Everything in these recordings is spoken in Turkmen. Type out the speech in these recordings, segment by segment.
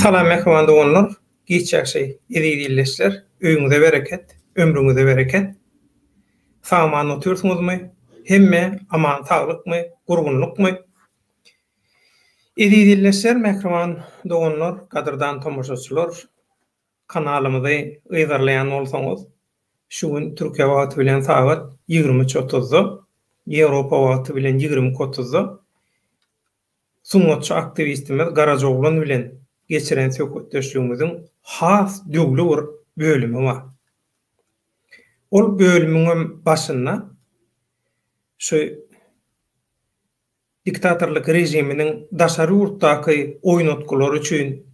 Salam mähriban doganlar, giç ýagşy eziz ildeşler, öýüňize bereket, ömrüňize bereket. Sag-aman otyrsyňyzmy? Hemme aman saglykmy, gurgunlykmy? Eziz ildeşler, mähriban doganlar, gadyrdan tomaşaçylar, kanalymyzy yzarlaýan bolsaňyz, şu gün Türkiýe wagty bilen sagat 23 otuzda, Ýewropa wagty bilen 22 otuzda sungatçy aktiwistimiz Garajaoglan bilen geçiren söhbetdeşligimiziň has döwli bir bölümi bar. Ol bölümiňem başynda şu diktatorlyk režiminiň daşary ýurtdaky oýnatgylary üçin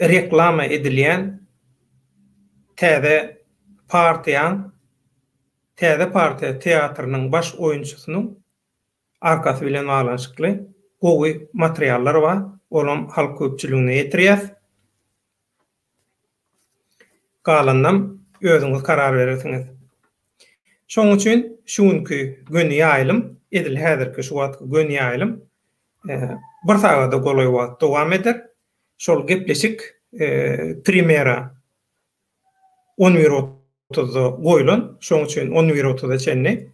reklama edilýän täze partiýaň, täze partiýa teatrynyň baş oýunçysynyň arkasy bilen baglanyşykly gowy materiallar bar, olam halk köpçüligine ýetirýäs. Galanynam özüňiz karar berersiňiz. Şonuň üçin şu günki göni ýaýlym, edil häzirki şu wagtky göni ýaýlym bir sagada golaý wagt dowam eder. Şol gepleşik premýera on bir otuzda goýlan, şonuň üçin on bir otuza çenli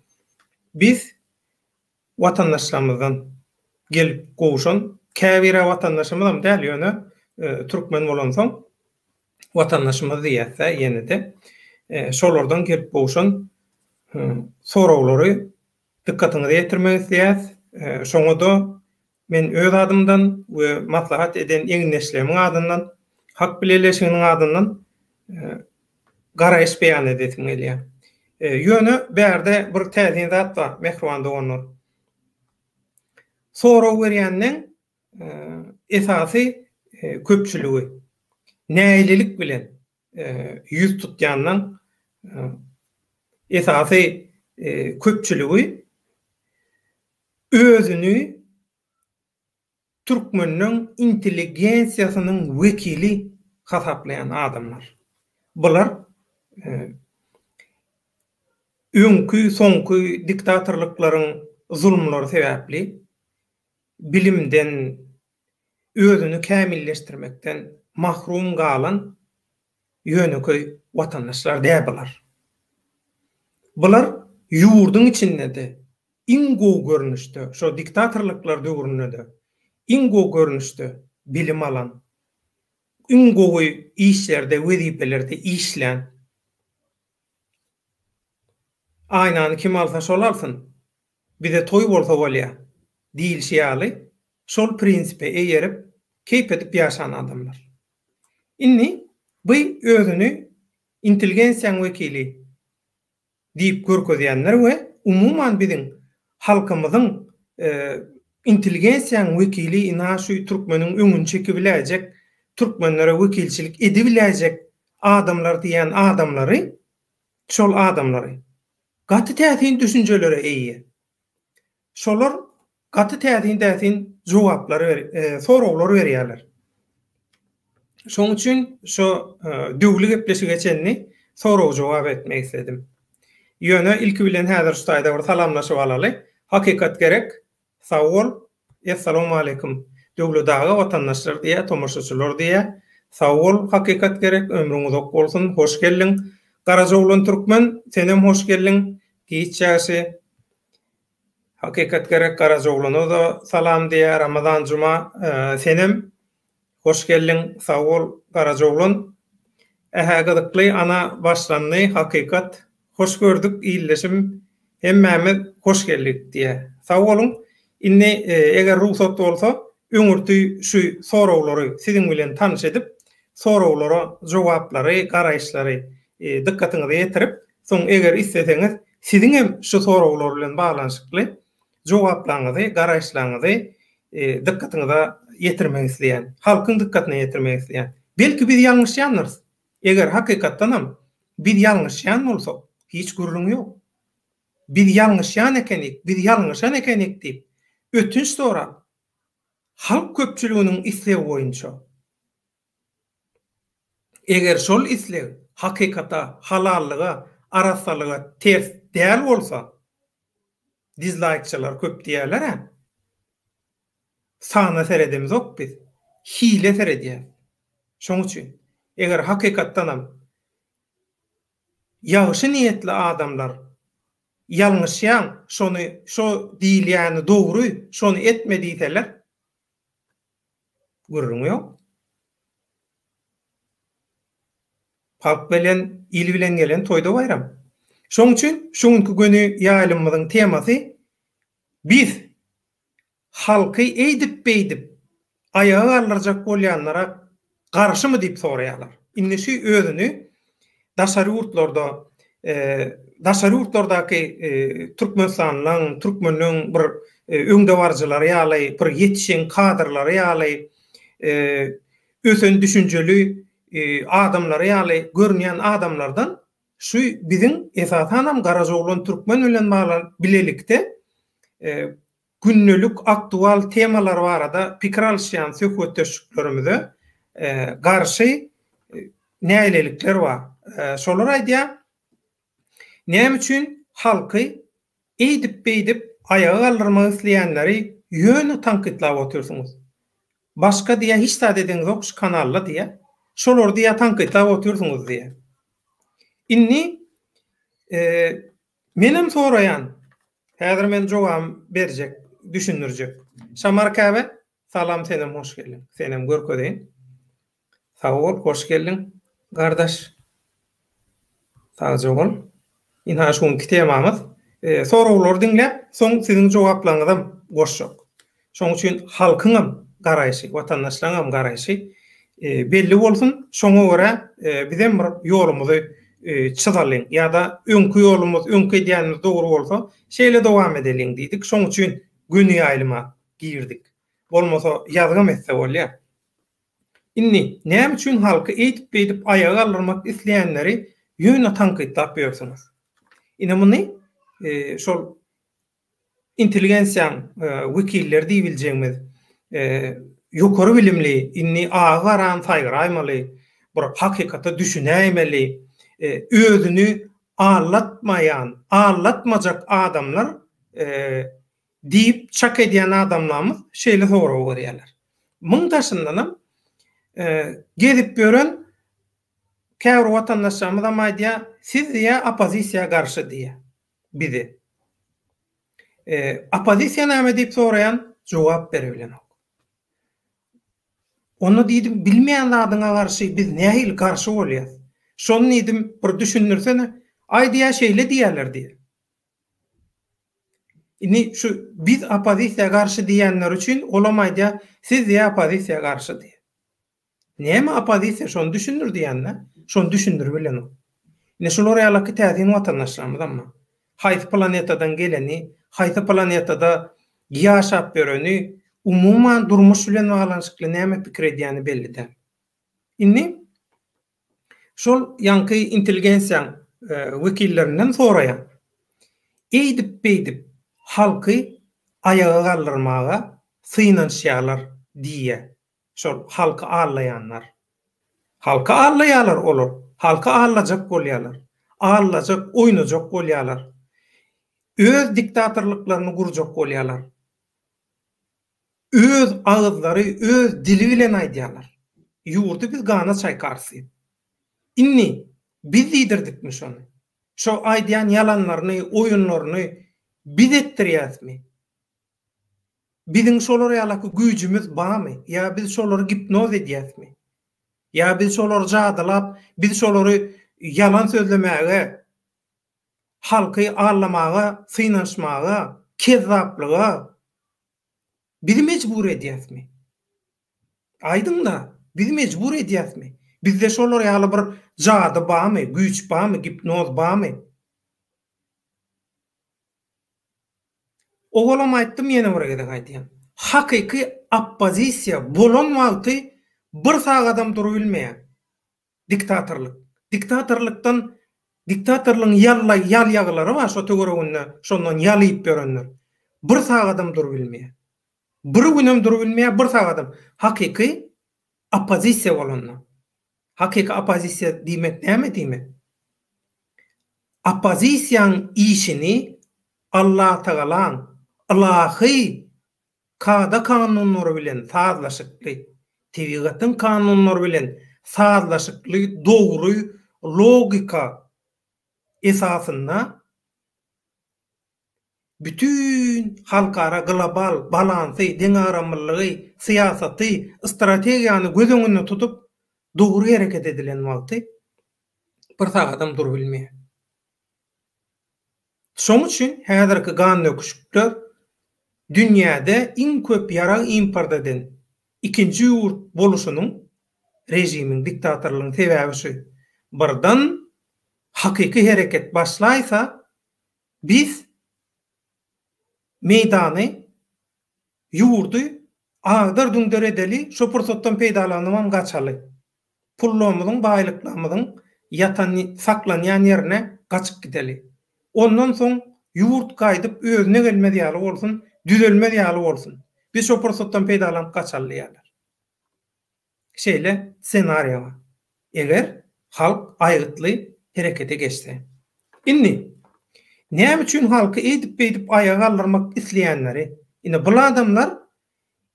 biz watandaşlarymyzdan gelip gowşan, käbir-ä watandaşymyzam däl, ýöne türkmen bolansoň watandaşymyz diýýäs-dä ýene-de, şolardan gelip gowşan soraglary dykgatyňyza ýetirmek isleýäs. Şoňa-da men öz adymdan we maslahat eden egindeşlerimiň adyndan, Halk bileleşiginiň adyndan garaýyş beýan edesim gelýär. Ýöne bärde bir täsin zat bar, mähriban doganlar. Sorag berýänleň esasy köpçüligi nägilelik bilen ýüz tutýanlaň esasy köpçüligi özüni türkmenleň intelligensiýasynyň wekili hasaplaýan adamlar. Bular öňki, soňky diktatorlyklaryň zulumlary sebäpli bilimden, özüni kämilleşdirmekden mahrum galan ýönekeý watandaşlar däl bular. Bular ýurduň içinde-de iň gowy görnüşde, şo diktatorlyklar döwründe-de iň gowy görnüşde bilim alan, iň gowy işlerde, wezipelerde işlän, aýnany kim alsa şol alsyn, bize toý bolsa bolýa diýilşi ýaly, şol prinsipe eýerip, keýp edip ýaşan adamlar. Indi bu özüni intelligensiýaň wekili diýip görkezýänler we umuman biziň halkymyzyň intelligensiýaň wekili ynha şu türkmeniň öňüni çekibiläýjek türkmenlere wekilçilik edibiläýjek adamlar diýýän adamlary şol adamlary gaty täsin düşünjelere eýe. Şolar gaty täsin-täsin jogaplar soraglar berýärler. Şonuň üçin şo döwli gepleşige çenli sorag-jogap etmek isledim. Ýöne ilki bilen häzir şu taýda bir salamlaşyp alaly. Hakykat gerek. Sag bol. Essalawmaleýkim. Döwlet aga watandaşlar diýýär, tomaşaçylar diýýär. Sag bol Hakykat gerek, ömrüň uzak bolsun. Hoş geldiň. Garajaoglan Türkmen, senem hoş geldiň. Giç ýagşy. Hakykat gerek Garajaoglana-da salam diýýär Ramazan Juma senem hoş geldiň sag bol Garajaoglan. Ähä gyzykly ana başlandy hakykat hoş gördük ildeşim hemmämiz hoş geldik diýýär. Sag boluň indi eger rugsat bolsa öňürti şu soraglary siziň bilen tanyş edip soraglara jogaplary garaýyşlary dykgatyňyza ýetirip Soň eger isleseňiz siziňem şu soraglar bilen baglanyşykly jogaplaryňyzy, garaýyşlaryňyzy dykgatyňyza ýetirmek isleýän. Halkyň dykgatyna ýetirmek isleýän. Belki biz ýalňyşýandyrys. Eger hakykatdanam biz ýalňyşýan bolsak, hiç gürrüň ýok. Biz ýalňyşýan ekenik, biz ýalňyşan ekenik diýip, ötünç sorap, halk köpçüliginiň islegi boýunça Eger şol isleg hakykata, halallyga, arassalyga ters däl bolsa, dizlaýkçylar köp diýýärler-ä. Sana seredemzok biz. Hile seredýär. Şoň üçin, eger hakykatdanam ýagşy niýetli adamlar ýalňyşýaň, şony, şo diýilýäni dogry, şony etme diýseler, gürrüň ýok. Halk bilen, il bilen gelen toýda baýram. Şoň üçin şu günki göni ýaýlymymyzyň temasy Biz halky eýdip-beýdip aýaga galdyrjak bolýanlara garşymy diýip soraýarlar. Indi şu özüni daşary ýurtlarda daşary ýurtlardaky türkmenistanlylaryň, türkmenleň bir öňdebaryjylary ýaly, bir ýetişen kadrlary ýaly, ösen düşünjeli adamlary ýaly görünýän adamlardan Şu biziň esasanam Garajaoglan Türkmen bilen baglan bilelikde gündelik aktual temalar barada pikir alyşýan söhbetdeşliklerimize garşy nägilelikler bar. Şolar aýdýar, näme üçin halky Eýdip-beýdip aýaga galdyrmak isleýänleri ýöne tankytlap otyrsyňyz. Başga diýýä hiç zat edeňizok şu kanalda diýýä. Şolary diýýä tankytlap otyrsyňyz diýýä. Indi menem soraýan. Häzir men jogabym berjek, düşündirjek. Şamar Käbe, salam senem hoş geldiň. Senem görkezeýin. Sag bol, hoş geldiň, gardaş. Sagja bol. Ynha şu günki temamyz. Soraglary diňläp, soň siziň jogaplaryňyzam goşjak. Şoň üçin halkyňam garaýşy, watandaşlaryňam garaýşy belli bolsun. Şoňa görä bizem bir ýolumyzy çyzalyň ýa-da öňki ýolumyz, öňki edýänimiz dogry bolsa, şeýle dowam edeliň diýdik. Şoň üçin göni ýaýlyma girdik. Bolmasa ýazgam etse bolýar. Indi, näme üçin halky eýdip-beýdip aýaga galdyrmak isleýänleri ýöne tankytlap ýörsüňiz? Ine muny şol intelligensiýaň wekilleri diýibiljegimiz ýokary bilimli, indi agy-garany saýgaraýmaly, bir hakykata düşünäýmeli, özüni aldatmaýan, aldatmajak adamlar Diýip, çak edýän adamlarymyz şeýle soragy berýärler. Muň daşyndanam gezip ýören käbir watandaşlarymyzam aýdýar, siz diýýär oppozisiýa garşy diýýär bize. Oppozisiýa näme diýip soraýan, jogap berebilenok. Onda diýdim, bilmeýän zadyňa garşy biz nähili garşy bolýas? Şony diýdim, bir düşündirsene. Aý diýýär, şeýle diýýärler diýýär. Indi şu biz oppozisiýa garşy diýenler üçin olam aýdýar, siz diýýär oppozisiýa garşy diýýär. Näme oppozisiýa şony düşündir diýende, şony düşündirip bilenok. Indi şular ýalaky täsin watandaşlarymyz amma. Haýsy planetadan geleni, haýsy planetada ýaşap ýöreni, umuman durmuş bilen baglanyşykly näme pikir edýäni belli däl. Indi Şol ýaňky intelligensiýaň wekillerinden soraýan. Eýdip-beýdip halky aýaga galdyrmaga synanyşýarlar diýýä. Şol halky aldaýanlar. Halky aldaýarlar olar. Halky aldajak bolýarlar. Aldajak, oýnajak bolýarlar. Öz diktatorlyklaryny gurjak bolýarlar. Öz agyzlary, öz dili bilen aýdýarlar. Ýurdy biz gana çaýkarys diýip. Indi biz diýdirdikmi şony? Şo aýdýan ýalanlaryny, oýunlaryny biz etdirýäsmi? Biziň şolar ýalaky güýjümiz barmy? Ýa biz şolary gipnoz edýäsmi? Ýa biz şolary jadylap, biz şolary ýalan sözlemäge, halky aldamaga synanyşmaga, kezzaplyga Bizi mejbur edýäsmi? Aýdyň-da, bizi mejbur edýäsmi? Bizde şolar ýaly bir jady barmy, güýç barmy, gipnoz barmy? Owalam aýtdym, ýene bir gezek aýdýan. Hakyky oppozisiýa bolan wagty bir sagadam durubilmeýär. Diktatorlyk. Diktatorlykdan diktatorlygyň ýalla ýal ýagylary bar şo töwereginde şondan ýal iýip ýörenler. Bir sagadam durubilmeýär. Bir günem durubilmeýär, bir sagadam. Hakyky oppozisiýa bolanda. Hakyky oppozisiýa diýmek näme diýmek? Oppozisiýaň işini Allatagalaň ylahy kada-kanunlary bilen sazlaşykly. Tebigatyň kanunlary bilen sazlaşykly, dogry logika esasynda bütin halkara global balansy, deňagramlylygy, syýasaty, strategiýany göz öňünde tutup dogry hereket edilen wagty bir sagadam durubilmeýär. Şoň üçin häzirki gandöküşikler dünýäde iň köp ýarag import eden ikinji ýurt boluşynyň režimiň, diktatorlygyň sebäbi şu. Birden hakyky hereket başlaýsa biz meýdany, ýurdy agdar-düňder edeli, şo pursatdan peýdalanybam gaçaly. Pullarymyzyň, baýlyklarymyzyň ýatan, saklanýan ýerine gaçyp gideli. Ondan soň ýurt gaýdyp özüne gelmez ýaly bolsun, düzelmez ýaly bolsun. Biz şo pursatdan peýdalanyp gaçaly diýýärler. Şeýle ssenariýa bar. Eger halk aýgytly herekete geçse. Indi, näme üçin halky eýdip-beýdip aýaga galdyrmak isleýänleri, ine bul adamlar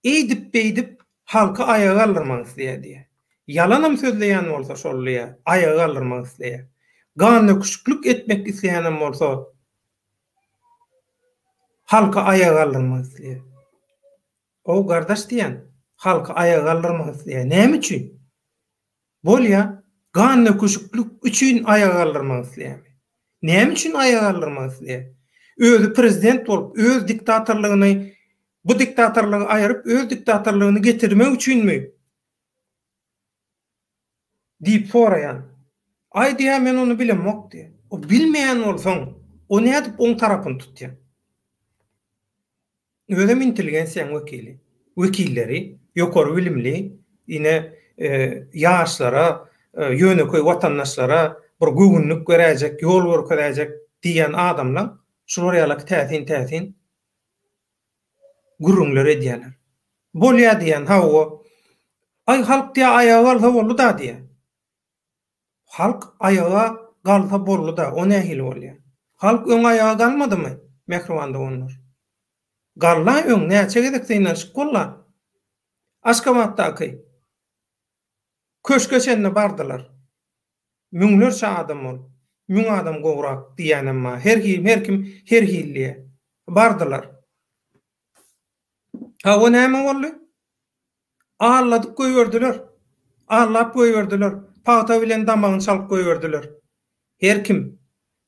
eýdip-beýdip halky aýaga galdyrmak isleýär diýýär. Ýalanam sözleýän bolsa şol diýýär, aýaga galdyrmak isleýär. Gandöküşiklik etmek isleýänem bolsa halky aýaga galdyrmak isleýär. Gowy gardaş diýýän, halky aýaga galdyrmak isleýär. Näme üçin? Bolýa, gandöküşiklik üçin aýaga galdyrmak isleýärmi? Näme üçin aýaga galdyrmak isleýär? Özi prezident bolup, öz diktatorlygyny, bu diktatorlygy aýyryp, öz diktatorlygyny getirmek üçinmi? Diýip soraýan. Aý diýýär, men ony bilemok diýýär. O bilmeýän bolsaň, o nädip oň tarapyny tutýaň? Özem intelligensiýaň wekili. Wekilleri, ýokary bilimli, ine, ýaşlara, ýönekeý watandaşlara bir göwünlik beräýjek, ýol görkezäýjek diýýän adamlaň şular ýalaky täsin-täsin gürrüňler edýärler. Bolýa diýýän, hawa. Aý, halk diýýär, aýaga galsa boldy-da diýýär. Halk aýaga galsa boldy-da, o nähili bolýar? Halk öň aýaga galmadymy, mähriban doganlar? Galla öň näçe gezek synanyşyk bolda? Aşgabatdaky köşge çenli bardylar. Müňlerçe adam bolup, müň adam gowrak diýýänem bar. Her hili, her kim her hili diýýär. Bardylar. Hawa näme boldy? Alladyp goýberdiler. Allap goýberdiler. Pagta bilen damagyny çalyp goýberdiler. Her kim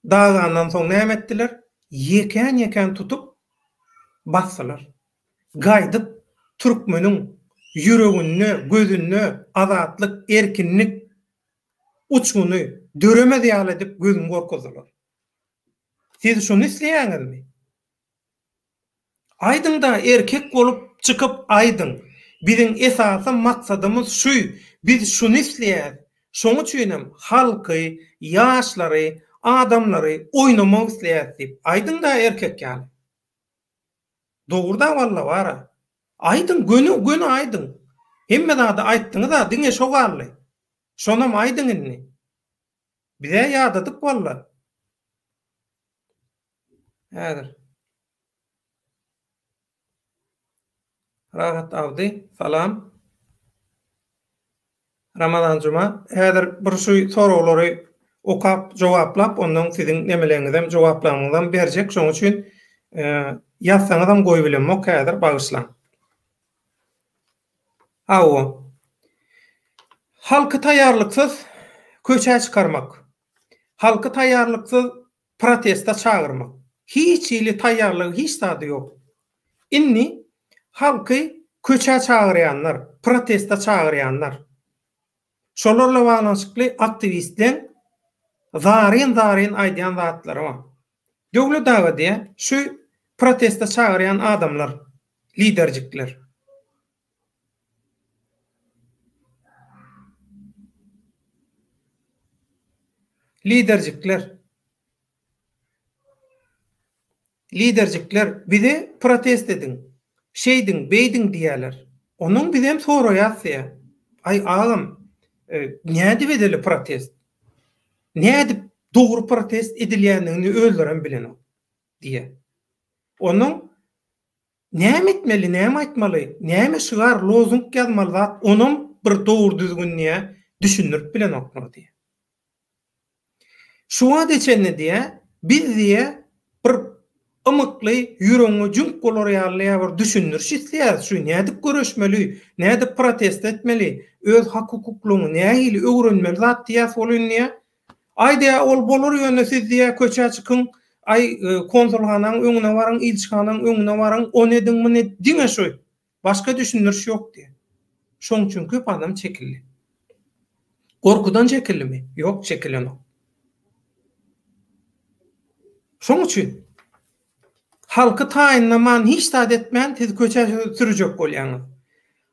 dagandan soň näme etdiler? Ýekän-ýekän tutup basdylar. Gaýdyp türkmeniň ýüreginde, gözünde azatlyk, erkinlik uçguny döremez ýaly edip gözüni gorkuzdylar. Siz şuny isleýäňizmi? Aýdyňda erkek bolup çykyp aýdyň. Biziň esasy maksadymyz şu, biz şuny isleýäs. Şoň üçinem halky, ýaşlary, adamlary oýnamak isleýäs diýip aýdyňda erkek ýaly. Dogruda walla bara. Aýdyň göni göni aýdyň. Hemme zady aýtdyňyza diňe şo galdy. Şonam aýdyň indi. Bizä ýadadyk walla. Häzir. Rahat Abdy, salam. Ramazan Juma, häzir bir şu soraglary okap, jogaplap, ondan siziň nemeleňizem, jogaplaryňyzam berjek. Şonuň üçin ýazsaňyzam goýubilemok häzir, bagyşlaň. Hawa. Halky taýýarlyksyz köçä çykarmak. Halky taýýarlyksyz proteste çagyrmak. Hiç hili taýýarlygy hiç zady ýok. Indi halky köçä çagyrýanlar, proteste çagyrýanlar. Şolarla baglanyşykly aktiwistleň zaryn-zaryn aýdýan zatlary bar. Döwlet aga diýýär, şu proteste çagyrýan adamlar, liderjikler. Liderjikler. Liderjikler bize protest ediň, şeýdiň, beýdiň diýýärler. Onuň bizem soraýas diýýär. Aý agam, nädip edeli protest? Nädip dogry protest edilýändigini özlerem bilenok diýýär. Onuň. Näme etmeli, näme aýtmaly, näme şygar, lozung ýazmaly zat onam bir dogry düzgün diýä düşündirip bilenoklar diýä. Şu wagta çenli diýä biz diýä bir ymykly ýüregiňe jüňk bolar ýaly diýä bir düşündiriş isleýäris şu nädip göreşmeli, nädip protest etmeli, öz hak hukuklygyňy nähili öwrenmeli zat diýäs welin diýä Aý diýä ol bolar ýöne siz diýä köçä çykyň, aý konsulhanaň öňüne baryň, ilçihanaň öňüne baryň, ony ediň, muny ediň, diňe şu. Başga düşündiriş ýok diýä. Şoň üçin köp adam çekildi. Gorkudan çekildimi? Ýok, çekilenok. Şoň üçin halky taýynlaman, hiç zat etmän siz köçä sürjek bolýaňyz.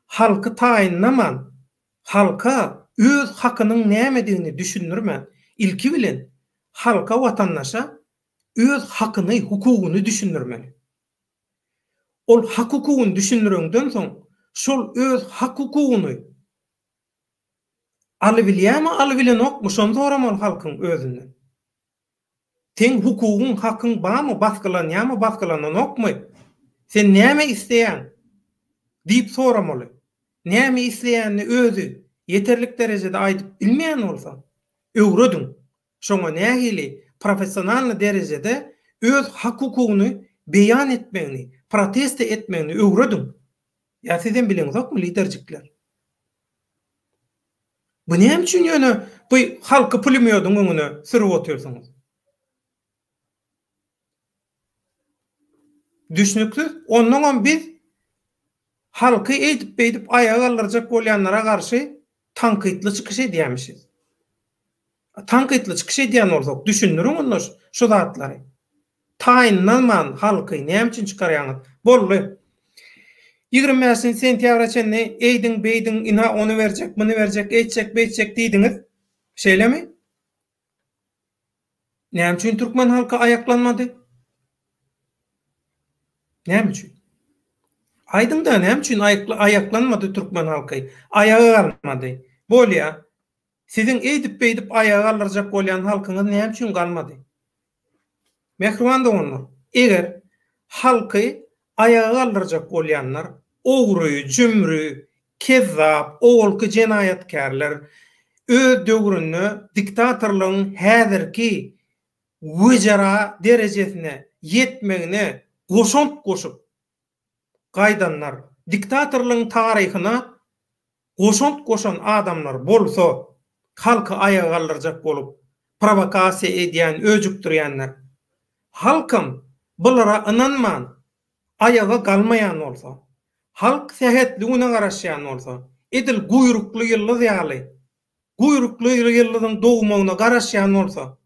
Halky taýynlaman, Halka öz hakynyň nämedigini düşündirmän, ilki bilen halka watandaşa öz hakyny, hukugyny düşündirmeli. Ol hak-hukugyny düşündireňden soň, şol öz hak-hukugyny alybilýärmi, alybilenokmy, şony soramaly halkyň özünden. Seň hukugyň, hakyň barmy, basgylanýarmy, basgylananokmy? Sen näme isleýäň? diýip soramaly. Näme isleýänini özi ýeterlik derejede aýdyp bilmeýän bolsa, öwrediň. Şoňa nähili professionalnyý derejede öz hak-hukugyny beýan etmegini, protesta etmegini öwrediň. Ýa sizem bileňzokmy liderjikler? Bu näme üçin ýöne bu halky pulemýodyň öňüne sürüp otyrsyňyz? Düşnüksiz. Onnoňam biz halky eýdip-beýdip aýaga galdyrjak bolýanlara garşy tankytly çykyş edýämişiz. Tankytly çykyş edýän bolsak, düşündiriň onda şu zatlary. Taýynlanman halky näme üçin çykarýaňyz? Boldy. 25-nji sentýabra çenli eýdiň, beýdiň, ynha ony berjek, muny berjek, eýtjek, beýtjek diýdiňiz. Şeýlemi? Näme üçin türkmen halky aýaklanmady? Näme üçin? Aýdyň-da, näme üçin aýaklanmady türkmen halky? Aýaga galmady. Bolýa. Siziň eýdip-beýdip aýaga galdyrjak bolýan halkyňyz näme üçin galmady? Mähriban doganlar, eger halky aýaga galdyrjak bolýanlar ogry, jümri, kezzap, owalky jenaýatkärler, öz döwründe diktatorlygyň häzirki wejera derejesine ýetmegine goşant goşup gaýdanlar, diktatorlygyň taryhyna goşant goşan adamlar bolsa, halky aýaga galdyrjak bolup, prowokasiýa edýän, öjükdirýänler. Halkam bulara ynanman, aýaga galmaýan bolsa, halk sähetli güne garaşýan bolsa, edil guýrukly ýyldyz ýaly, guýrukly ýyldyzyň dogmagyna garaşýan bolsa,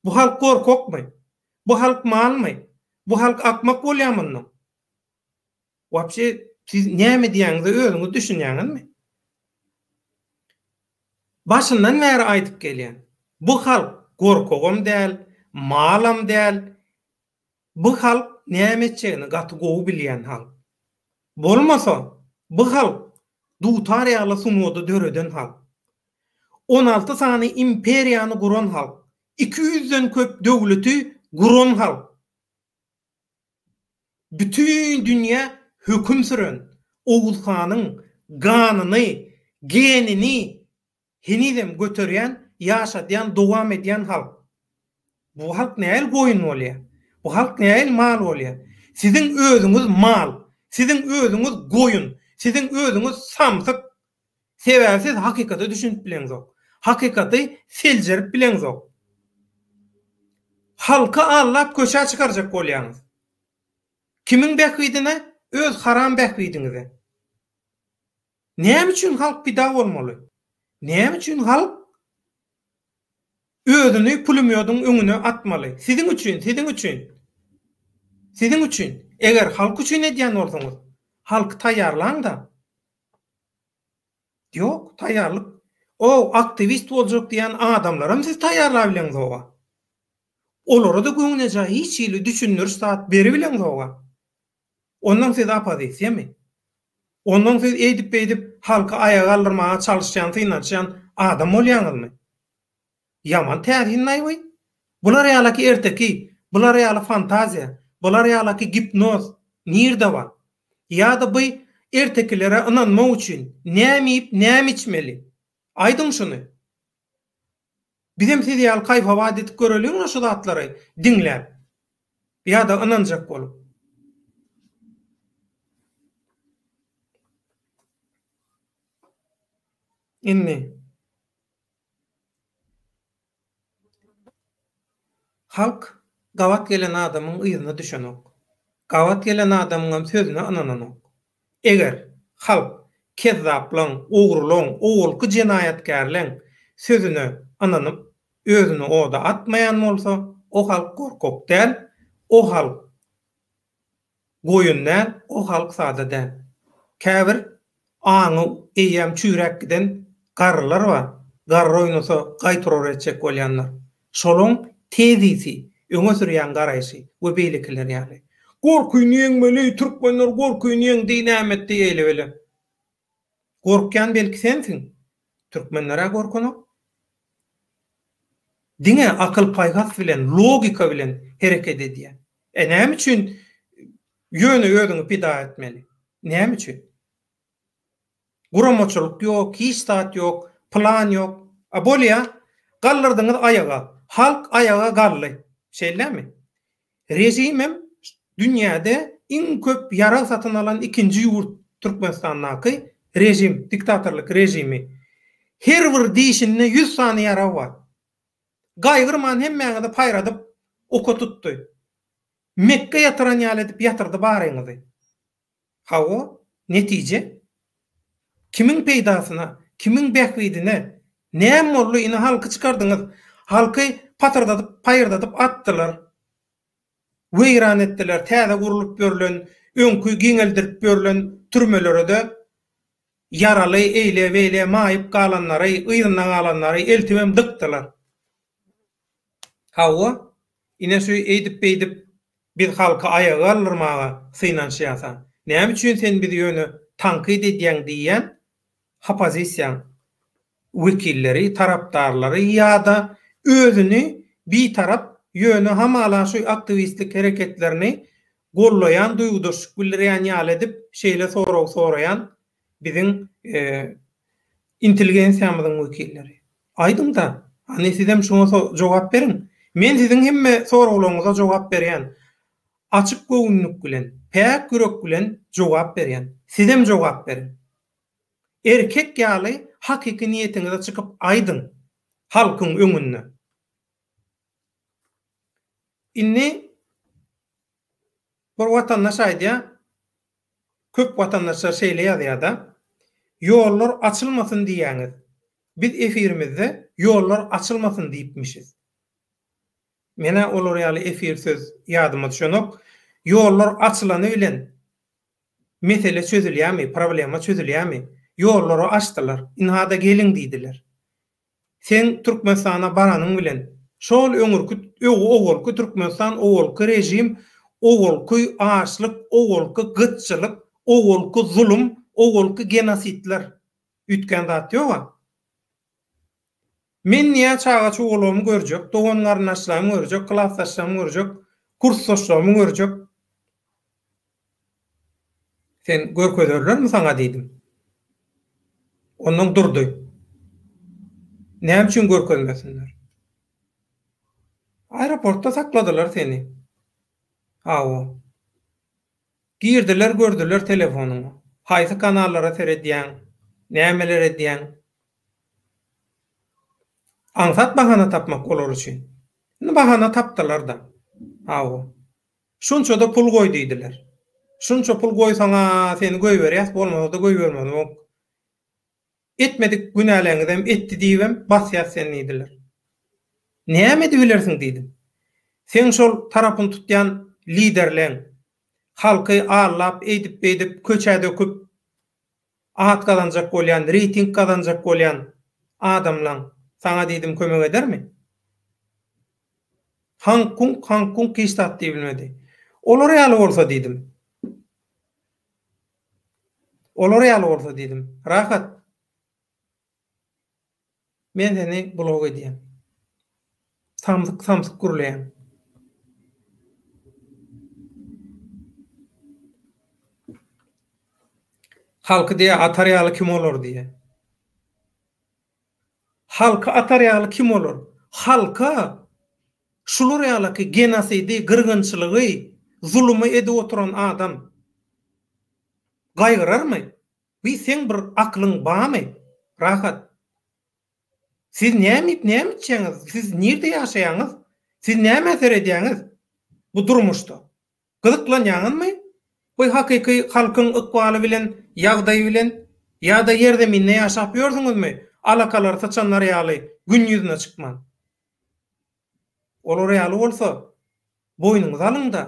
Bu halk gorkakmy? Bu halk malmy? Bu halk akmak bolýa munda? Wapşe siz näme diýýäňize özüňiz düşünýäňizmi? Başyndan bäri aýdyp gelýän. Bu halk gorkagam däl, malam däl. Bu halk näme etjegini gaty gowy bilýän halk. Bolmasa bu halk dutar ýaly sungady döreden halk. 16 sany imperiýany guran halk. 200-den köp döwleti guran halk. Bütin dünýä höküm süren Oguz hanyň ganyny, genini henizem göterýän, ýaşadýan, dowam edýän halk. Bu halk nähili goýun bolýar? Bu halk nähili mal bolýar? Siziň özüňiz mal, siziň özüňiz goýun, siziň özüňiz samsyk. Sebäbi siz hakykata düşünip bileňzok. Hakykaty seljerip bileňzok. Halky aldap köçä çykarjak bolýaňyz. Kimiň bähbidine? Öz haram bähbidiňize. Näme üçin halk pida bolmaly? Näme üçin halk özüni pulemýodyň öňüne atmaly? Siziň üçin, siziň üçin. Siziň üçin. Eger halk üçin edýän bolsaňyz, halky taýýarlaň-da. Ýok, taýýarlyk. O aktiwist boljak diýen adamlaram siz taýýarlabileňzog-a. Olara-da göwnejaý hiç hili düşündiriş zat beribileňzog-a. Ondan siz oppozisiýamy? Ondan siz eýdip-beýdip halky aýaga galdyrmaga çalyşýan, synanyşýan adam bolýaňyzmy? Ýaman täsin-laý bu. Bular ýalaky erteki, bular ýaly fantaziýa, bular ýalaky gipnoz nirde bar? Ýa-da bu ertekilere ynanmak üçin näme iýip, näme içmeli? Aýdyň şuny. Bizem siz ýaly kaýfawat edip göreliň-le şu zatlary diňläp. Ýa-da ynanjak bolup. Indi. Halk gabat gelen adamyň yzyna düşenok. Gabat gelen adamyňam sözüne ynananok. Eger halk kezzaplaň, ogrulaň, owalky jenaýatkärleň sözüne ynanyp, özüni oda atmaýan bolsa, o halk gorkak däl, o halk Goýun däl, o halk sada däl. Käbir aňy eýýäm çüýräp giden garrylar bar, garry oýnasa gaý turar etjek bolýanlar. Şolaň tezisi, öňe sürýän garaýşy we beýlekiler ýaly. Gorkyny ýeňmeli, türkmenler gorkyny ýeňdi, näme etdi, eýle-beýle. Gorkýan belki sensiň. Türkmenler-ä gorkanok. Diňe akyl-paýhas bilen, logika bilen hereket edýär. E näme üçin ýöne özüňi pida etmeli? Näme üçin? Guramaçylyk ýok, hiç zat ýok, plan ýok. A bolýa, galdyrdyňyz aýaga. Halk aýaga galdy. Şeýlemi? Režimem dünýäde iň köp ýarag satyn alan ikinji ýurt Türkmenistandaky režim, diktatorlyk režimi. Her bir dişinde ýüz sany ýarag bar. Gaýgyrman hemmäňizi paýradyp oka tutdy. Mekge ýatyran ýaly edip ýatyrdy baryňyzy. Hawa, netije? Kimiň peýdasyna, kimiň bähbidine? Näme boldy, ine halky çykardyňyz, halky patyrdadyp, paýyrdadyp atdylar. Weýran etdiler, täze gurlup ýörlen, öňki giňeldilip ýörlen türmelere-de ýaraly, eýle-beýle maýyp galanlary, yzynda galanlary eltibem dykdylar. Hawa, ine şu eýdip-beýdip biz halky aýaga galdyrmaga synanyşýasa, näme üçin sen bizi ýöne tankyt edýäň diýýän opozisiýaň wekilleri, tarapdarlary ýa-da özüni bitarap, ýöne hamala şu aktiwistlik hereketlerini gollaýan, duýgudaşlyk bildirýän ýaly edip şeýle sorag soraýan biziň intelligensiýamyzyň wekilleri. Aýdyň-da, hany sizem şuňa jogap beriň. Men siziň hemme soraglaryňyza jogap berýän. Açyk göwünlik bilen, päk ýürek bilen jogap berýän. Sizem jogap beriň. Erkek ýaly hakyky niýetiňizi çykyp aýdyň halkyň öňünde. Indi bir watandaş aýdýar, köp watandaşlar şeýle ýazýada, ýollar açylmasyn diýýäňiz. Biz efirimizde ýollar açylmasyn diýipmişiz. Menä olar ýaly efir söz ýadyma düşenok. Ýollar açylany bilen Mesele çözülýärmi, problema çözülýärmi? Ýollary açdylar, ynha-da geliň diýdiler. Seň Türkmenistana baranyň bilen, şol öňürki, owalky Türkmenistan, owalky režim, owalky açlyk, owalky gytçylyk, owalky zulum, owalky genosidler. Üýtgän zat ýog-a. Men diýýär çaga-çugalagymy görjek, dogan-garyndaşlarymy görjek, klasdaşlarymy görjek, kursdaşlarymy görjek. Sen görkezerlermi saňa diýdim. Ondan durdy. Näme üçin görkezmesinler? Aeroportda sakladylar seni. Hawa. Girdiler gördüler telefonyňy. Haýsy kanallara seredýäň, nämeler edýäň. Aňsat bahana tapmak olar üçin. Indi bahana tapdylar-da. Hawa. Şunça-da pul goý diýdiler. Şunça pul goýsaň-a seni goýberýäs, bolmasa-da goýbermezok. Etmedik günäleňizem etdi diýibem basýas seni diýdiler. Näme edibilersiň diýdim. Seň şol tarapyny tutýan liderleň halky aldap eýdip-beýdip köçä döküp at gazanjak bolýan, reýting gazanjak bolýan adamlaň saňa diýdim kömek edermi? Haňk-kuňk, haňk-kuňk hiç zat diýibilmedi. Olar ýaly bolsa diýdim. Olar ýaly bolsa diýdim. Rahat. Men seni blok edýän. Samsyk samsyk gürleýäň. Halky diýýär, atar ýaly kim olar diýýär. Halky atar ýaly kim olar? Halka şular ýalaky genosidi, gyrgynçylygy, zulumy edip oturan adam gaýgyrarmy? Bi seň bir aklyň bamy? Rahat. Siz näme iýip, näme içýäňiz? Siz nirde ýaşaýaňyz? Siz nämä seredýäňiz bu durmuşda? Gyzyklanýaňyzmy bu hakyky halkyň ykbaly bilen, ýagdaýy bilen? Ýa-da ýerzeminde ýaşap ýörsüňizmi, alakalar syçanlar ýaly gün ýüzüne çykman? Olar ýaly bolsa, boýnuňyza alyň-da,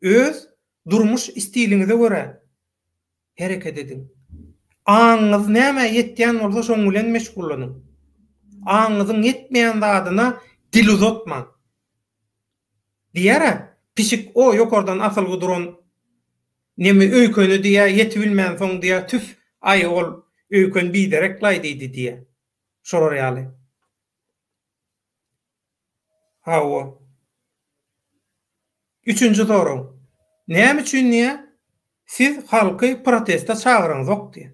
öz durmuş stiliňize görä hereket ediň. Aňyňyz nämä ýetýän bolsa şoň bilen meşgullanyň. Aňyňyzyň ýetmeýän zadyna dil uzatmaň. Diýer-ä, pişik o ýokardan asylgy duran neme öýkeni diýýä, ýetibilmänsoň diýýä, tüf, aý, ol öýken biderek-laý diýdi diýýä. Şolar ýaly. Hawa. Üçünji sorag. Näme üçin diýýä, siz halky proteste çagyraňzok diýýä.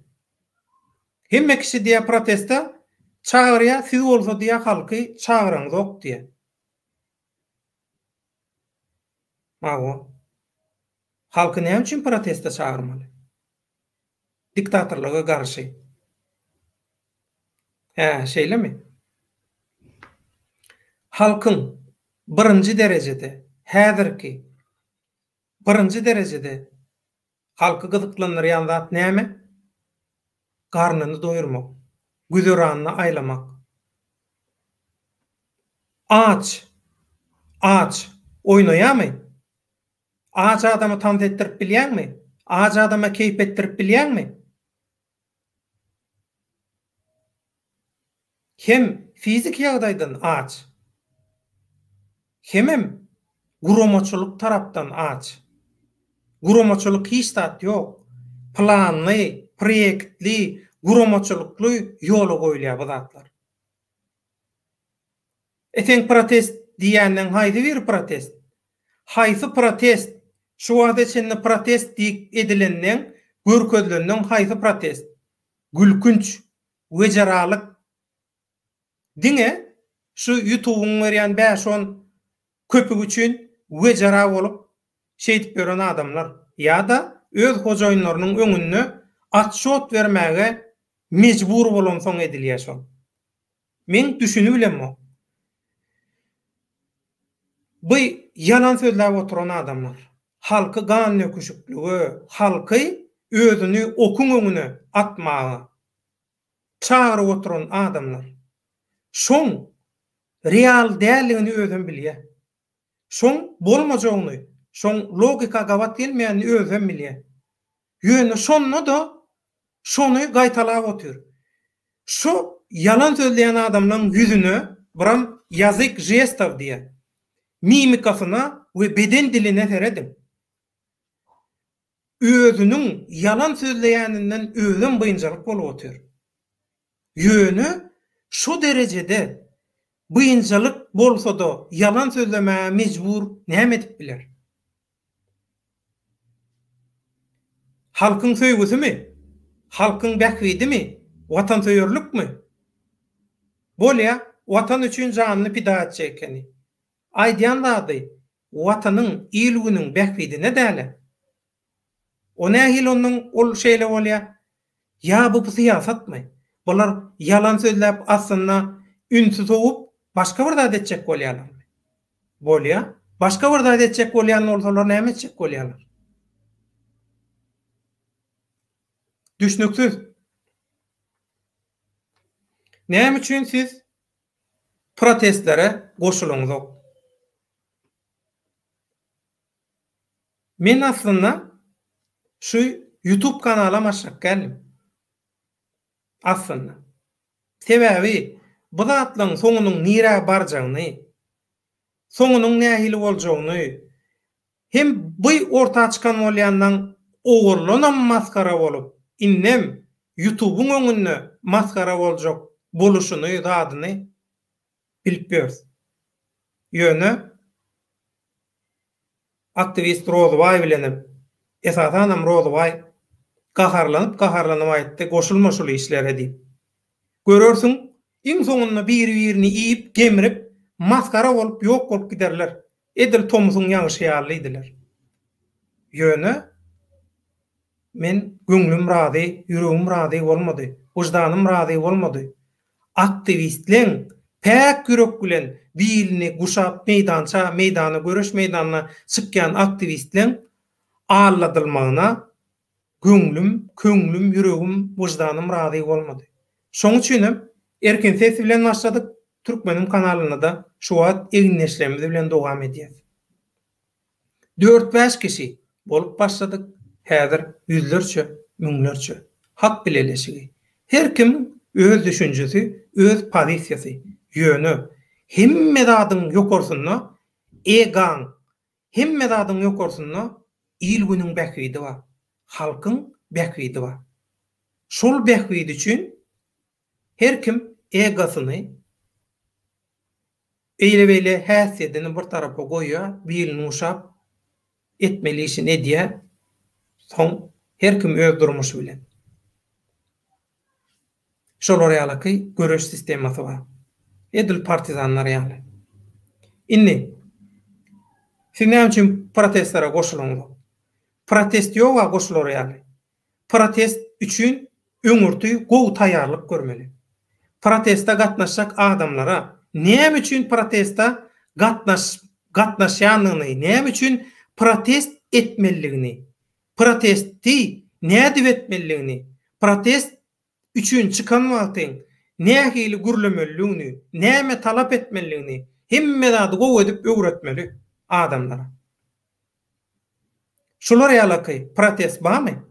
Hemme kişi diýýä proteste çagyrýa, siz bolsa diýýä halky çagyraňzok diýýä. Hawa. Halky näme üçin proteste çagyrmaly? Diktatorlyga garşy. Hä, şeýlemi? Halkyň birinji derejede häzirki birinji derejede Halky gyzyklandyrýan zat näme? Garnyny doýurmak, güzeranyny aýlamak. Aç, aç, oýnaýarmy? Aç adama tans etdirip bilýäňmi? Aç adama keýp etdirip bilýäňmi? Hem fiziki ýagdaýdan aç, hemem guramaçylyk tarapdan aç. Guramaçylyk hiç zat ýok. Planly, proýektli, guramaçylykly ýola goýulýar bu zatlar. E seň protest diýýänleň haýsy biri protest? Haýsy protest? Şu wagta çenli protest diýip edilenleň, görkezilenleň haýsy protest? Gülkünç, wejeralyk. Diňe şu ýutubyň berýän bäş-on köpügi üçin wejera bolup şeýdip ýören adamlar ýa-da öz hojaýynlarynyň öňünde atçot bermäge mejbur bolansoň edilýär şol. Men düşünibilemok. Bu ýalan sözläp oturan adamlar. Halky gan döküşiklige, halky özüni okuň öňüne atmaga çagyryp oturan adamlar. Şoň real däldigini özem bilýär. Şoň bolmajagyny, şoň logika gabat gelmeýänini özem bilýär. Ýöne şonda-da şony gaýtalap otyr. Şu ýalan sözleýän adamlaň ýüzüne biram ýazyk žestow diýýär. Mimikasyna we beden diline serediň. Özüniň ýalan sözleýäninden özem biynjalyk bolup otyr. Ýöne şo derejede biynjalyk bolsa-da ýalan sözlemäge mejbur näme edip biler? Halkyň söýgüsimi? Halkyň bähbidimi? Watansöýerlikmi? Bolýa, Watan üçin janyny pida etjek ekeni. Aýdýan zady Watanyň, il-günüň bähbidine däl-ä. O nähili onnoň ol şeýle bolýa? Ýa bu syýasatmy? Bular ýalan sözläp aslynda ünsi sowup başga bir zat etjek bolýalarmy? Bolýa. Başga bir zat etjek bolýan bolsalar näme etjek bolýalar? Düşnüksiz. Näme üçin siz protestlere goşulyňzok? Men aslynda şu youtube kanalam açjak geldim. Aslynda. Sebäbi bu zatlaryň soňunyň nirä barjagyny, soňunyň nähili boljagyny hem bu orta çykan bolýanlaň ogurlanam masgara bolup, indem youtubyň öňünde masgara boljak boluşyny zadyny bilip ýörüs. Ýöne aktiwist Rozybaý bilenem, esasanam Rozybaý. Gaharlanyp gaharlanyp aýtdy, goşulma şul işlere diýip. Görersiň, iň soňunda biri-birini iýip, gemrip, masgara bolup ýok bolup giderler. Edil tomusyň ýagyşy ýaly diýdiler. Ýöne men göňlüm razy, ýüregim razy bolmady, wyždanym razy bolmady. Aktiwistleň päk ýürek bilen bilini guşap meýdança, meýdana, göreş meýdanyna çykýan aktiwistleň alladylmagyna göňlüm, köňlüm, ýüregim, wyždanym razy bolmady. Şoň üçinem Erkin ses bilen başladyk, Türkmenim kanalynda-da şu wagt egindeşlerimiz bilen dowam edýäs. Dört-bäş kişi bolup başladyk, häzir ýüzlerçe, müňlerçe. Hak bileleşigi. Her kimiň öz düşünjesi, öz pozisiýasy. Ýöne hemme zadyň ýokarsynda egaň, hemme zadyň ýokarsynda il-günüň bähbidi bar. Halkyň bähbidi bar. Şol bähbit üçin her kim egosyny, eýle-beýle häsiýetini bir tarapa goýýar, bilini guşap, etmeli işini edýär. Soň her kim öz durmuşy bilen. Şolar ýalaky göreş sistemasy bar. Edil partizanlar ýaly. Indi, siz näme üçin protestlere goşulaňyzok? Protest ýog-a goşular ýaly. Protest üçin öňürti gowy taýýarlyk görmeli. Proteste gatnaşjak adamlara näme üçin proteste gatnaş gatnaşýandygyny, näme üçin protest etmelidigini, protesti nädip etmelidigini, protest üçin çykan wagtyň nähili gürlemelidigini, näme talap etmelidigini hemme zady gowy edip öwretmeli adamlara. Şular ýalaky protest bamy?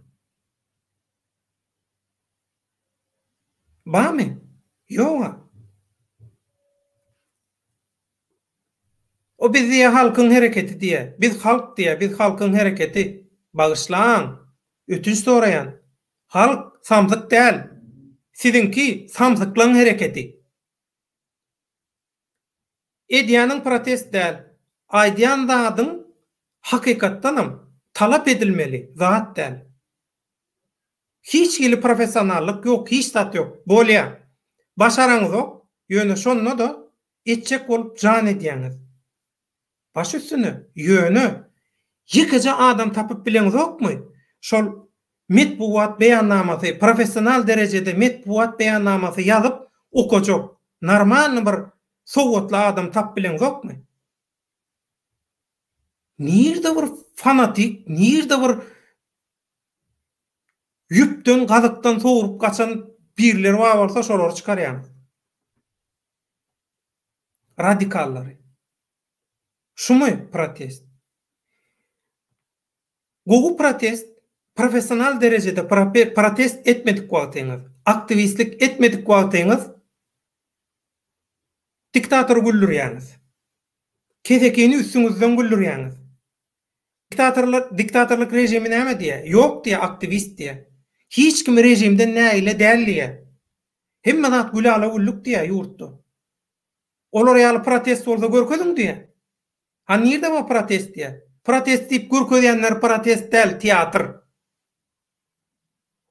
Bamy? Ýoga. O biz diýýä halkyň hereketi diýýä. Biz halk diýýä, biz halkyň hereketi. Bagyşlaň. Ötünç soraýan. Halk samsyk däl. Siziňki samsyklaň hereketi. Edýäniň protest däl. Aýdýan zadyň hakykatdanam talap edilmeli zat däl. Hiç hili professionallyk ýok, hiç zat ýok. Bolýa. Başaraňyzok, ýöne şonda-da etjek bolup jan edýäňiz. Baş üstüne, ýöne ýekeje adam tapyp bileňzokmy? Şol metbugat beýannamasy, professional derejede metbugat beýannamasy ýazyp okajak normalny bir sowatly adam tap bileňzokmy? Nirde bir fanatik, nirde bir ýüpden, gazykdan sowrup gaçan birleri bar bolsa şolary çykarýaňyz. Radikallary. Şumy protest? Gowy protest, professional derejede protest etmedik wagtyňyz, aktiwistlik etmedik wagtyňyz diktatory güldürýäňiz. Kesekini üstüňizden güldürýäňiz. Diktatorlar, diktatorlyk režimi näme diýýär? Ýok diýýär, aktiwist diýýär. Hiç kim režimden nägile däl diýýär. Hemme zat gülala-güllük diýýär ýurtda. Olar ýaly protest bolsa görkeziň diýýär. A nirde bar protest diýýär. Protest diýip görkezýänler protest däl, teatr.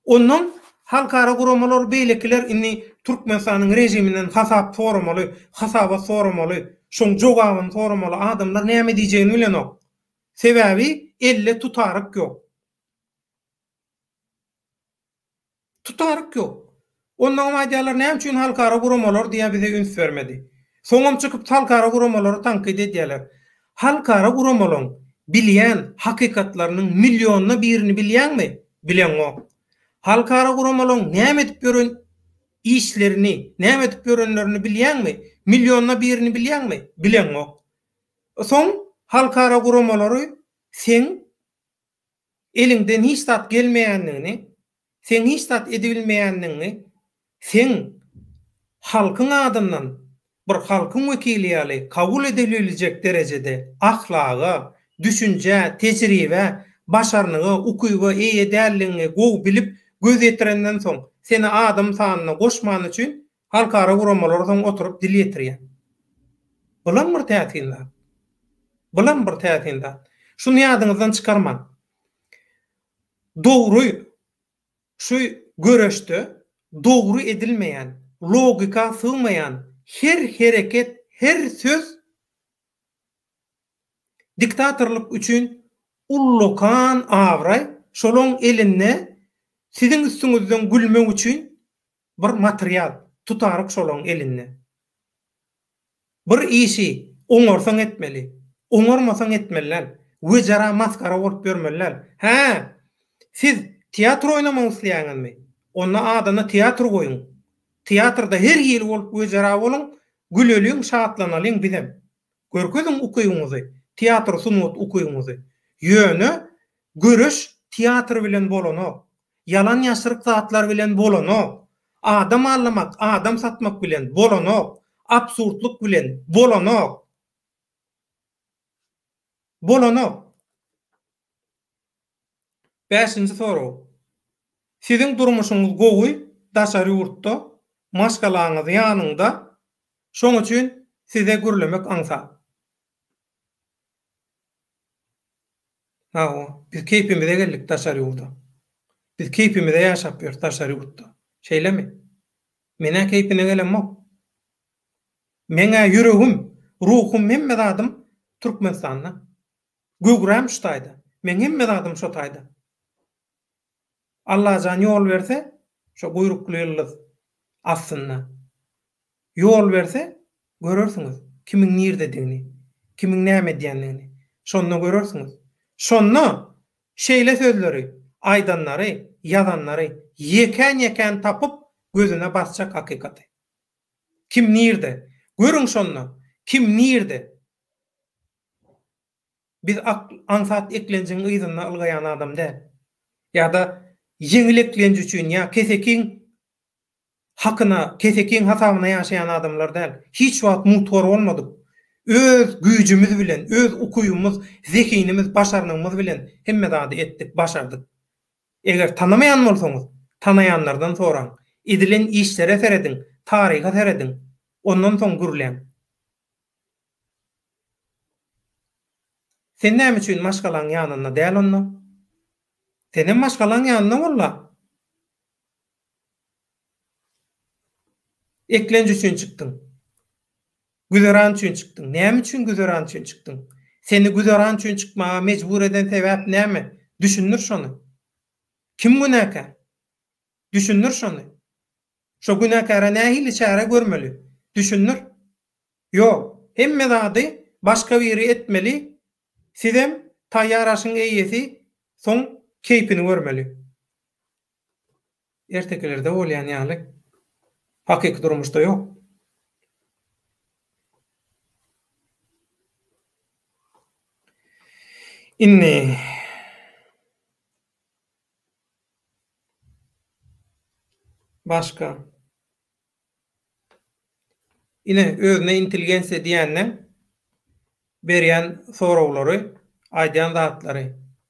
Ondan halkara guramalar beýlekiler indi Türkmenistanyň režiminden hasap soramaly, hasabat soramaly, şoň jogabyny soramaly adamlar näme diýjegini bilenok. Sebäbi elde tutaryk ýok. Tutaryk ýok. Onnoňam aýdýarlar näme üçin halkara guramalar diýýär bize üns bermedi. Soňam çykyp halkara guramalary tankyt edýärler. Halkara guramalaň bilýän hakykatlarynyň millionda birini bilýäňmi? Bileňok. Halkara guramalaň näme edip ýören işlerini, näme edip ýörenlerini bilýäňmi? Millionda birini bilýäňmi? Bileňok. Soň halkara guramalary seň Eliňden hiç zat gelmeýändigini, seň hiç zat edibilmeýändigiňi, seň halkyň adyndan bir halkyň wekili ýaly kabul edilebiljek derejede ahlaga, düşünjä, tejribä, başarnyga, ukyba eýe däldigiňi gowy bilip göz ýetirenden soň seni adam sanyna goşmany üçin halkara guramalar soň oturyp dil ýetirýär. Bulam bir täsin zat. Bulam bir täsin zat. Şuny ýadyňyzdan çykarmaň. Dogry. Şu göreşde dogry edilmeýän, logika sygmaýan her hereket, her söz diktatorlyk üçin ullakan abraý, şolaň elinde siziň üstüňizden gülmek üçin bir material, tutaryk şolaň elinde. Bir işi oňarsaň etmeli, oňarmasaň etmeli däl. Wejera masgara bolup ýörmeli däl. Hä, siz teatr oýnamak isleýäňizmi? Onda adyna teatr goýuň. Teatrda her hili bolup wejera boluň, güleliň, şatlanalyň bizem. Görkeziň ukybyňyzy, teatr sungat ukybyňyzy. Ýöne göreş teatr bilen bolanok. Ýalan-ýaşryk zatlar bilen bolanok. Adam aldamak, adam satmak bilen bolanok. Absurdlyk bilen bolanok. Bolanok. Bäşinji sorag. Siziň durmuşyňyz gowy, daşary ýurtda, maşgalaňyz ýanyňda, şoň üçin size gürlemek aňsat. Hawa, biz keýpimize geldik daşary ýurda. Biz keýpimize ýaşap ýörüs daşary ýurtda. Şeýlemi? Men-ä keýpine gelemok. Meň-ä ýüregim, ruhum, hemme zadym Türkmenistanda. Göwräm şu taýda. Meň hemme zadym şo taýda. Allajan ýol berse, şo guýrukly ýyldyz astynda ýol berse, görersiňiz, kimiň nirdedigini, kimiň näme edýändigini. Şonda görersiňiz. Şonda şeýle sözleri aýdanlary, ýazanlary ýekän-ýekän tapyp, gözüne basjak hakykaty. Kim nirde? Görüň şonda, kim nirde? Biz aňsat eklenjiň yzynda ylgaýan adam däl. Ýa-da ýeňil eklenç üçin ýa kesekiň hakyna, kesekiň hasabyna ýaşaýan adamlar däl. Hiç wagt mugthor bolmadyk. Öz güýjümiz bilen, öz ukybymyz, zehinimiz, başarnygymyz bilen hemme zady etdik, başardyk. Eger tanamaýan bolsaňyz, tanaýanlardan soraň. Edilen işlere serediň, taryha serediň. Ondan soň gürläň. Sen näme üçin maşgalaň ýanynda däl onda? Senem maşgalaň ýanynda bolla. Eklenç üçin çykdyň. Güzeran üçin çykdyň. Näme üçin güzeran üçin çykdyň? Seni güzeran üçin çykmaga mejbur eden sebäp näme? Düşündir şony. Kim günäkär? Düşündir şony. Şo günäkäre nähili çäre görmeli? Düşündir. Ýok, hemme zady başga biri etmeli, sizem taýýar aşyň eýesi, soň keýpini görmeli. Ertekilerde bolýan ýaly, hakyky durmuşda ýok. Indi. Başga. Ine, özüne intelligensiýa diýende berýän soraglary, aýdýan zatlary.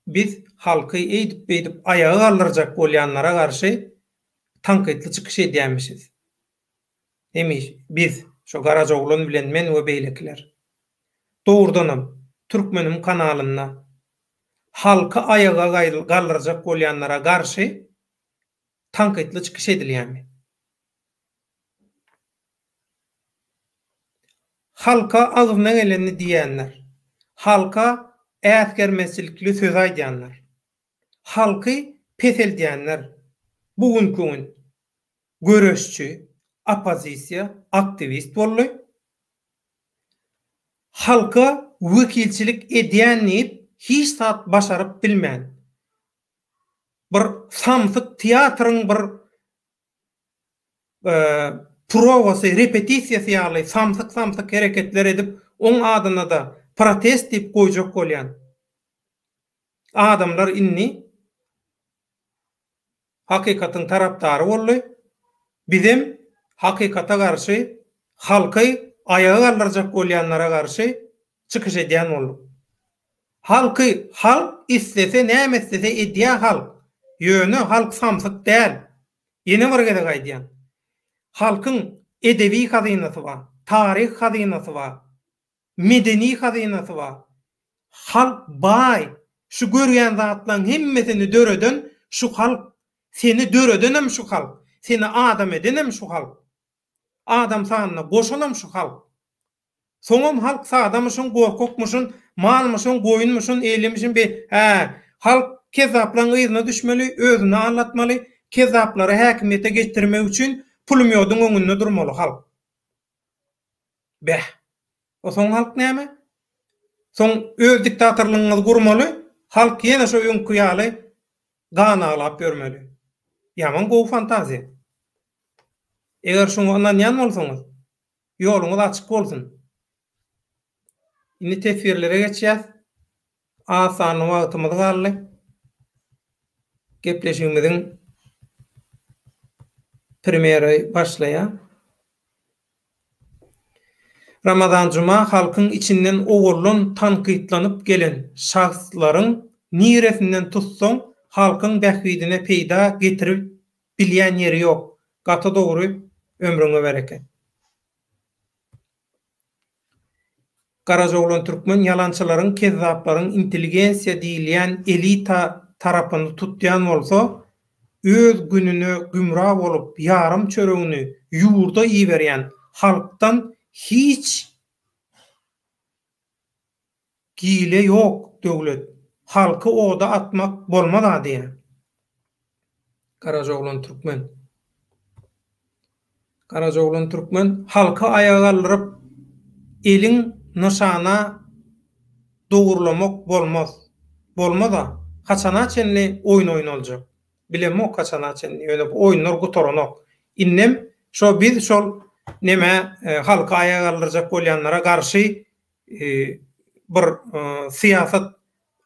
Biz halky eýdip-beýdip aýaga galdyrjak bolýanlara garşy tankytly çykyş edýämişiz. Hemiş biz, şo Garajaoglan bilen men we beýlekiler. Dogrudanam, Türkmenim kanalynda halky aýaga galdyrjak bolýanlara garşy tankytly çykyş edilýärmi? Halka agzyna gelenini diýýänler, halka äsgermezçilikli söz aýdýanlar, halky peseldýänler bu günki gün göreşçi, oppozisiýa, aktiwist boldy. Halka wekilçilik edýän diýip hiç zat başaryp bilmän, bir samsyk teatryň bir prowasy, repetisiýasy ýaly samsyk-samsyk hereketler edip, oň adyna-da protest diýip goýjak bolýan adamlar indi hakykatyň tarapdary boldy. Bizem hakykata garşy, halky aýaga galdyrjak bolýanlara garşy çykyş edýän bolduk. Halky halk islese näme islese edýä halk. Ýöne halk samsyk däl. Ýene bir gezek aýdýan. Halkyň edebi hazynasy bar, taryh hazynasy bar, medeni hazynasy bar. Halk baý. Şu görýän zatlaň hemmesini döreden şu halk. Seni döredenem şu halk. Seni adam edenem şu halk. Adam sanyna goşanam şu halk. Soňam halk sadamyşyn, gorkakmyşyn, malmyşyn, goýunmyşyn, eýlemişin, be, hä, halk kezzaplaň yzyna düşmeli, özüni aldatmaly, kezzaplary häkimiýete getirmek üçin pulemýodyň öňünde durmaly halk. Beh. O soň halk näme? Soň öz diktatorlygyňyzy gurmaly, halk ýene şo öňki ýaly gan aglap ýörmeli. Ýaman gowy fantaziýa. Eger şuňa ynanýan bolsaňyz, Ýoluňyz açyk bolsun. Indi teswirlere geçýäs. Az sanly wagtymyz galdy. Gepleşigimiziň premýeri başlaýar. Ramazan Juma halkyň içinden owaldan tankytlanyp gelen şahslaryň niresinden tutsaň halkyň bähbidine peýda getirip bilýän ýeri ýok. Gaty dogry ömrüňe bereket. Garajaoglan Türkmen ýalançylaryň kezzaplaryň intelligensiýa diýilýän elita tarapyny tutýan bolsa öz gününe gümra bolup ýarym çöregini ýurda iberýän halkdan hiç Gile ýok döwlet halky oda atmak bolmaz-a diýýän. Garajaoglan Türkmen. Garajaoglan Türkmen halky aýaga galdyryp eliň nyşana dogurlamak bolmaz. Bolmaz-a. Haçana çenli oýun oýnaljak. Bilemok haçana çenli ýöne bu oýunlar gutaranok. Indem şo biz şol neme halky aýaga galdyrjak bolýanlara garşy bir syýasat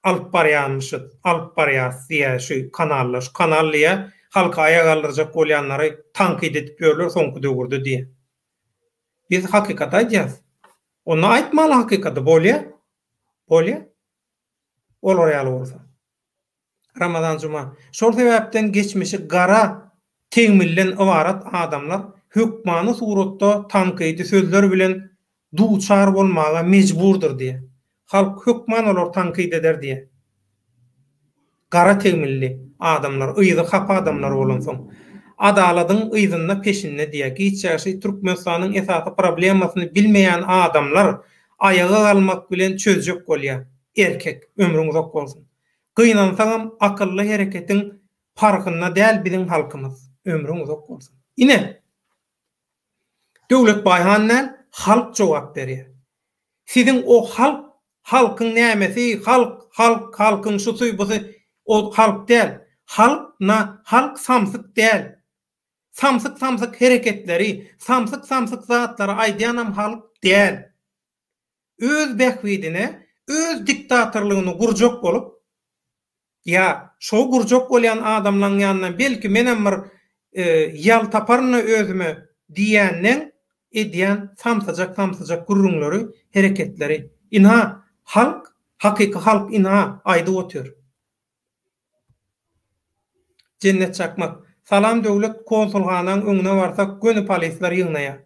alyp barýarmyşyz, alyp barýas diýýär şu kanalda. Şu kanal diýýär, halky aýaga galdyrjak bolýanlary tankyt edip ýörler soňky döwürde diýýär. Biz hakykaty aýdýas. Onda aýtmaly hakykaty, bolýa. Bolýa. Olar ýaly bolsa. Ramazan Juma. Şol sebäpden geçmişi gara tegmilden ybarat adamlar hökmany suratda tankydy sözler bilen duçar bolmaga mejburdyr diýýär. Halk hökman olary tankyt eder diýýär. Gara tegmilli adamlar, yzy hapa adamlar bolansoň. Adaladyň yzynda peşinde diýýär. Giç ýagşy Türkmenistanyň esasy problemasyny bilmeýän adamlar aýaga galmak bilen çözjek bolýar. Erkek, ömrüň uzak bolsun. Gynansagam akylly hereketiň parhynda däl biziň halkymyz. Ömrüň uzak bolsun. Ine! Döwlet Baýhan däl, halk jogap berýär. Siziň o halk, halkyň nämesi, halk, halk, halkyň şusy, busy, o halk däl. Halk na, halk samsyk däl. Samsyk-samsyk hereketleri, samsyk-samsyk zatlary aýdýanam halk däl. Öz bähbidine öz diktatorlygyny gurjak bolup, ýa şo gurjak bolýan adamlaň ýanyndan belki menem bir ýal taparyn-da özüme diýýänleň edýän samsyjak-samsyjak gürrüňleri, hereketleri. Ynha, halk, hakyky halk ynha, aýdyp otyr. Jennet Çakmak, Salam Döwlet konsulhanaň öňüne barsak göni polisler ýygnaýar.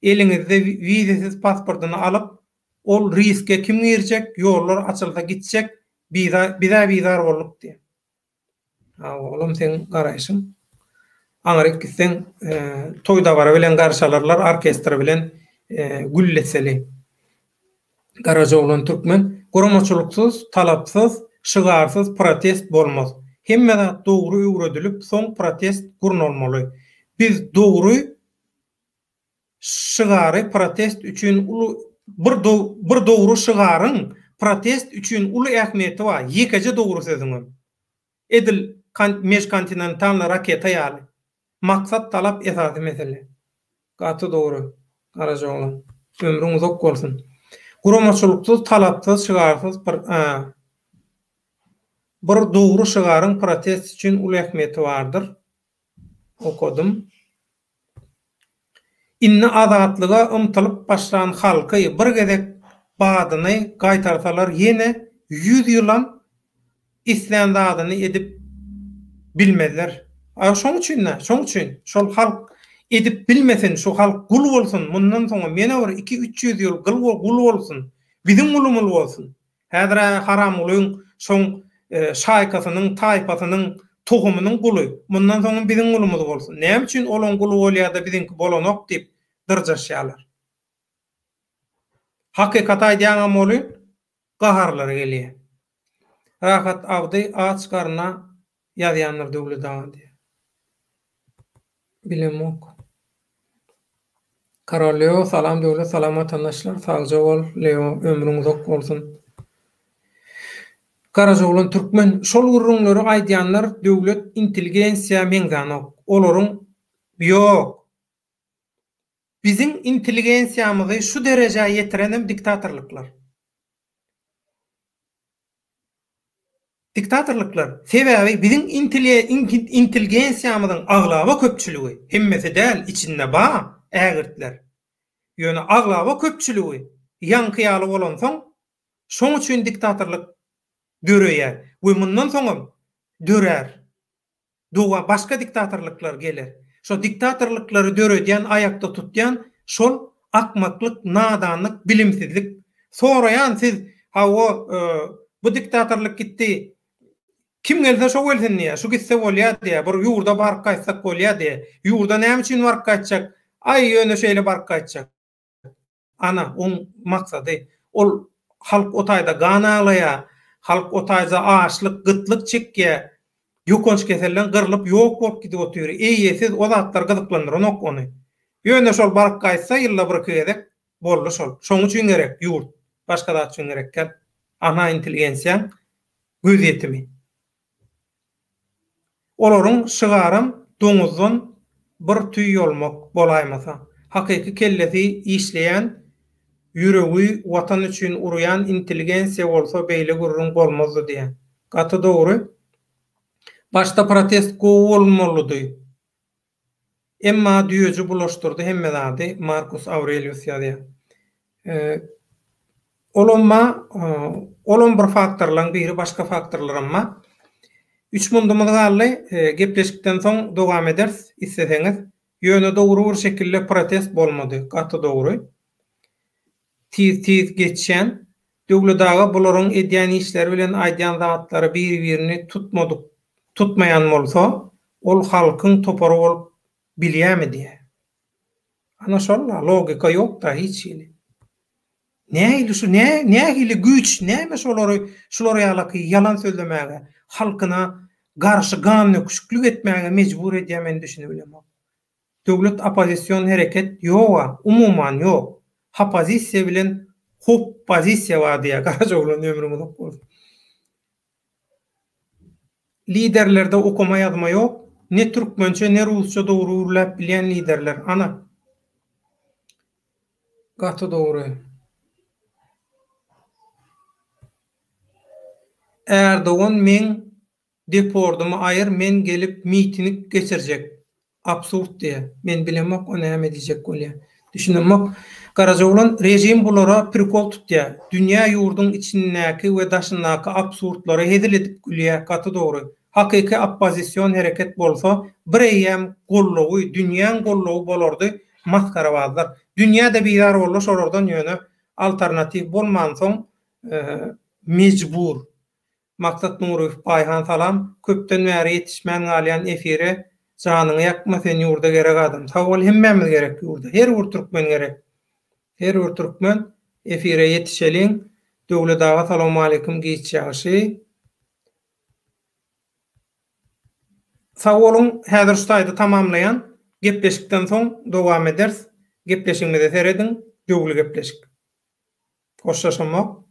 Eliňizde wizesiz pasportyny alyp ol riske kim girjek ýollar açylsa gitjek biza bizä bizar bolduk diýýär. Hawa olam seň garaýşyň. Aňryk gitseň toý dabara bilen garşy alarlar orkestr bilen gülleseli. Garajaoglan Türkmen, Guramaçylyksyz, talapsyz, şygarsyz protest bolmaz. Hemme zat dogry öwredilip soň protest gurnalmaly. Biz dogry şygary protest üçin uly bir bir dogry şygaryň protest üçin uly ähmiýeti bar, ýekeje dogry sözüňem. Edil mežkontinentalnyý raketa ýaly. Maksat talap esasy mesele. Gaty dogry Garajaoglan. Ömrüň uzak bolsun. Guramaçylyksyz talapsyz şygarsyz bir bir dogry şygaryň protest üçin uly ähmiýeti bardyr. Okadym. Indi azatlyga ymtylyp başlan halky bir gezek badyny gaýtarsalar ýene ýüz ýylam islän zadyny edip bilmezler. A şoň üçin-dä, şoň üçin şol halk edip bilmesin, şu halk gul bolsun, mundan soňam ýene bir iki-üç ýüz ýyl gyl gul bolsun, biziň gulumyz bolsun. Häzir-ä Haramgulyň şoň şaýkasynyň, taýpasynyň. tohumynyň guly, mundan soňam biziň gulumyz bolsun. Näme üçin olaň guly bolýar-da biziňki bolanok diýip dyrjaşýarlar. Hakykaty aýdýaňam welin gaharlary gelýär. Rahat Abdy aç garna ýazýandyr Döwlet aga diýýär. Bilemok. Karol Leo salam Döwlet salam watandaşlar sagja bol Leo ömrüň uzak bolsun. Garajaoglan Türkmen şol gürrüňleri aýdýanlar döwlet intelligensiýa meňzänok olaryň ýok biziň intelligensiýamyzy şu derejä ýetirenem diktatorlyklar. Diktatorlyklar. Sebäbi biziň intelgensiýamyzyň aglaba köpçüligi, hemmesi däl, içinde ba, ägirtler. Ýöne aglaba köpçüligi ýaňky ýaly bolansoň, şoň üçin diktatorlyk döreýär we mundan soňam dörär. Doga başga diktatorlyklar geler. Şo diktatorlyklary döredýän aýakda tutýan şol akmaklyk, nadanlyk, bilimsizlik. Soraýan siz hawa bu diktatorlyk gitdi kim gelse şo gelsin diýýär, şu gitse bolýar diýýär, bir ýurda baryp gaýtsak bolýar diýýär. Ýurda näme üçin baryp gaýtjak? Aý ýöne şeýle baryp gaýtjak. Ana, oň maksady. Ol halk o taýda gan aglaýar, halk o taýda açlyk, gytlyk çekýär, ýokanç keselden gyrlyp ýok bolup gidip otyr. Eýesiz o zatlar gyzyklandyranok ony. Ýöne şol baryp gaýtsa ýylda bir-iki gezek, boldy şol. Şoň üçin gerek ýurt. Başga zat üçin gerek däl. Ana intelligensiýaň gözýetimi. Olaryň şygaram doňuzdan bir tüý ýolmak bolaýmasa. Hakyky kellesi işleýän, ýüregi Watan üçin urýan intelligensiýa bolsa beýle gürrüň bolmazdy diýýän. Gaty dogry. Başda protest gowy bolmalydy. Emma düýeji bulaşdyrdy hemme zady Markus Aurelius ýazýar. Olam olam bir faktorlaň biri başga faktorlaram bar. Üç mundumyz galdy. Gepleşikden soň dowam ederis isleseňiz. Ýöne dogry bir şekilde protest bolmady. Gaty dogry. Tiz tiz geçýän. Döwlet aga bularyň edýän işleri bilen aýdýan zatlary bir birini tutmadyk tutmaýan bolsa ol halkyň topary bolup bilýämi diýä. Ana şolla logika ýokda hiç hili. Nähili şu nä nähili güýç näme şolary şular ýalaky ýalan sözlemäge halkyna garşy gan döküşiklik etmäge mejbur edýä men düşünibilemok. Döwlet oppozision hereket ýoga, umuman ýok. Hopozisiýa bilen hoppozisiýa bar diýýär Garajaoglan ömrüň uzak bolsun. Liderlerde okama ýazma ýok, ne türkmençe ne rusça dogry gürläp bilýän liderler ana. Gaty dogry. Ärdogan meň Depordymy aýyr men gelip miting geçirjek. Absurd diýýär. Men bilemok o näme diýjek bolýar. Düşünemok. Garajaoglan režim bulara prikol tutýar. Dünýä ýurduň içindäki we daşyndaky absurdlara hezil edip gülýär. Gaty dogry. Hakyky oppozision hereket bolsa bir eýýäm gollowy dünýäň gollowy bolardy masgarabazlar. Dünýä-de bizar boldy şolardan ýöne altarnatiw bolmansoň mejbur. Maksat Nuryýew Baýhan salam köpden bäri ýetişmän galýan efire janyňy ýakma sen ýurda gerek adam sag bol hemmämiz gerek ýurda her bir türkmen gerek her bir türkmen efire ýetişeliň Döwlet aga salowmaleýkim giç ýagşy sag boluň häzir şu taýda tamamlaýan gepleşikden soň dowam ederis gepleşigimize serediň döwli gepleşik hoşlaşamok.